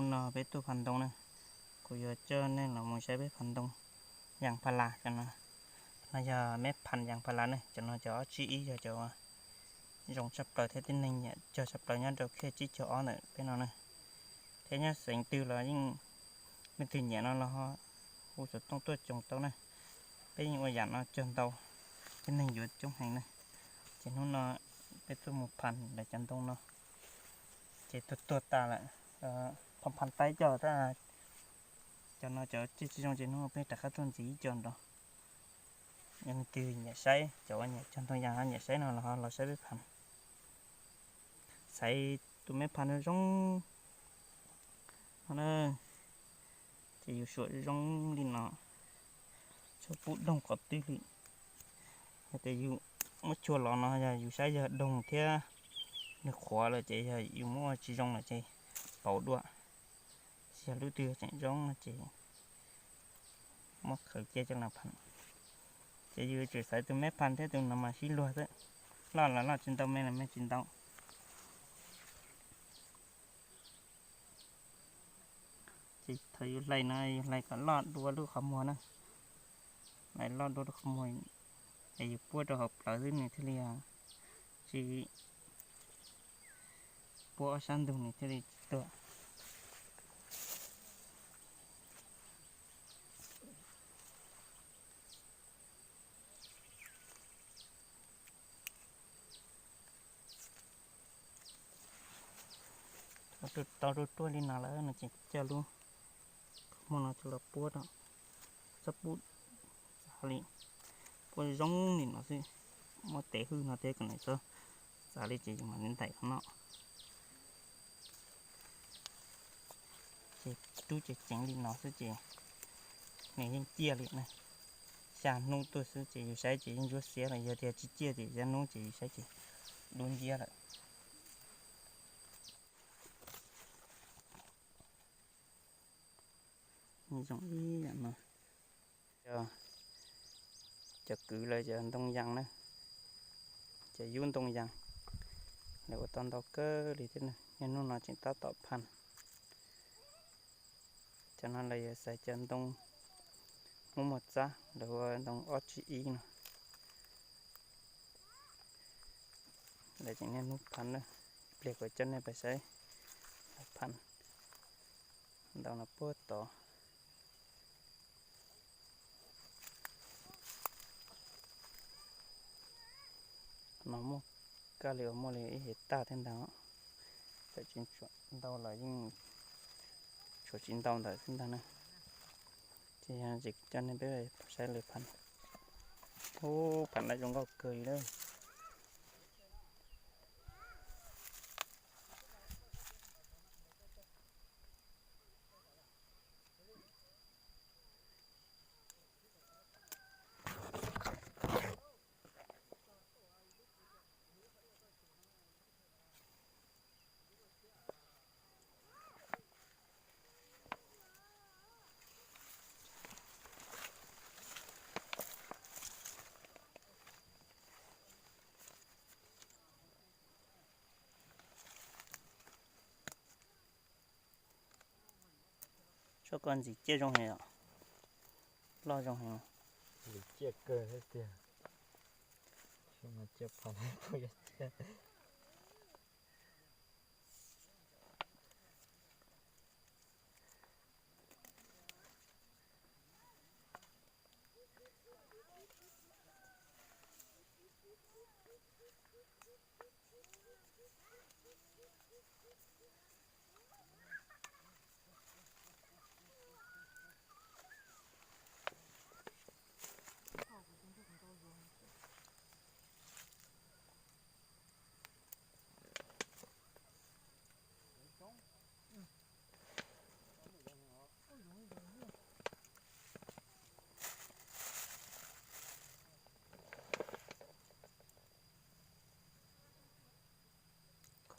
Hnub no peb tuaj phav ntoo na, kuv yuav coj nej los mus saib peb phav ntoo yam pha las cov no. No yog meb phav yam pha las ne, cov no cov ob tsib ib yog cov zoo tshaj plaws thiab tib neeg nyiam cog tshaj plaws nyob rau khej tsib caug ob ntawm peb no na. Thiab nyob xeev twg los yeej, leej twg nyiam no los ho hu xov tooj tuaj cog tau na. Peb yeej ua yam no cog ntau, tib neeg yuav coob heev na. Ces hnub no peb tuaj mus phav lawv cov ntoo no, ces tuag tuag tas lawm. Phav phav taib coj tab, cov no cov tsis zoo ces hnub no peb rov qab tuaj ntxiv ib co nrov. Yog leej twg nyiam saib, cov uas nyiam cog ntoo yas nyiam saib no los ho los saib peb phav. Xaiv tus meb phav zoo zoo no na, ces yus suam zoo li no, txhob pub doog qhov twg li. Yog tias yus muab chua los no yog yus saib yog doog thiab nws qhuav lawm ces yog yus muab tsis zoo lawm ces pauv dua. Tsis yog lub twg tseem zoo no ces muab khaws cia coj los phav. Ces yus tsuas xaiv tus meb phav thiab tus no mas sib luag xwb. Loj los loj tsis ntau, me los me tsis ntau. Ces thaum yus hlais no yus hlais kom loj dua lub qhov muag na. Hlais loj dua lub qhov muag es yus puab rau hauv plawv xwb nws thiaj li tsis, puab ob sab ntug nws thiaj li tsis tuag. Tau ruaj ruaj li no lawm no ces coj lub qhov muag no coj los puab rau, txhob pub txav li, puab zoo li no xwb. Muab tev hwj no thiab kom nws txhob txav li ces yus mam li ntais qhov no. Ces rub ceev ceev li no xwb ces nws yeej ciaj li na. Xya hnub tuaj xwb ces yus saib ces yeej ntsuab xiab lawm, yog tias tsis ciaj ces xya hnub ces yus saib ces dub nciab lawm. Zoo ib yam no, cov kwv lawv cov ntoo yas na, cov yub ntoo yas, lawv ua tau ntau kawg li thiab na. Niaj hnub no tseem tab tom phav. Cov no lawv yuav xaiv cov ntoo Hmoob Muas Txab, lawv ua ntoo ob tsib ib no. Lawv tseem niaj hnub phav na, ib pliag kuv coj nej pais saib lawv phav ntau no puag tod. No muaj kab li uas muaj li ib hais tag thiab ntag, txawm tsis ntau los yeej tshuav tsis ntau ntawd thiab ntag na. Ces yog tsis coj nej peb saib lawv phav. Ub, phav lawv zoo nkauj kawg li lawm. Tso koj ntxim ciaj zoo heev os. Loj zoo heev. Ntxim ciaj kawg thiab tiag. Xyoo no ciaj pha thiab puas yog ciaj.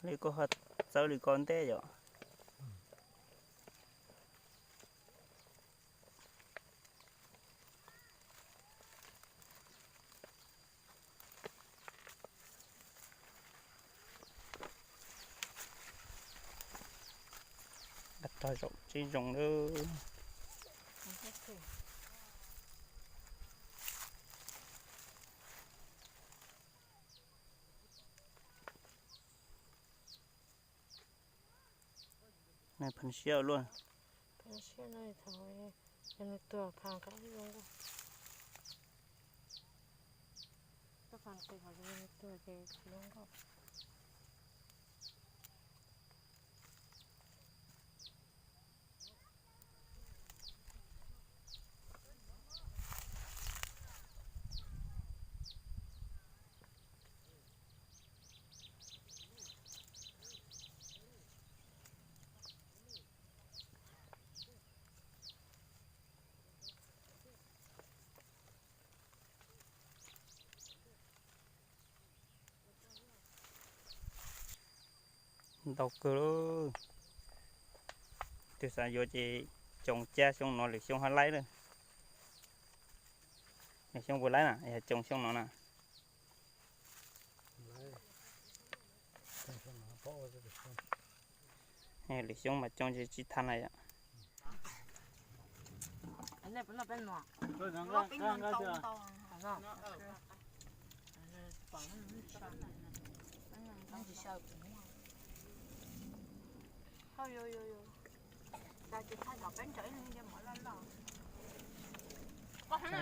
Li koj ho txawb li koj ntej yom. Tog zaum tsis zoo lawm. Nws pheej siab luaj. Pheej siab no thaum yog nws tuag kha kav zoo nkauj. Koj kha qis kom zoo nws tuag ces zoo nkauj. Ntau kawg lauj. Twb xav yuav ces coom cab xyoo no lwm xyoo haj laib lawm. Lwm xyoo puas laib na, yog coom xyoo no na. Lwm xyoo mas coom tsis tau na yom.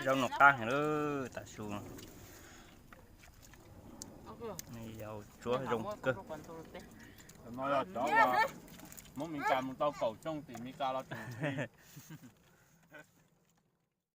Zaub no qab heev lawm, tav su no. Yau tsuab zoo kawg. Cov no yog cov uas Hmoob Meskas mus tau kaum xyoo tim Meskas los tseem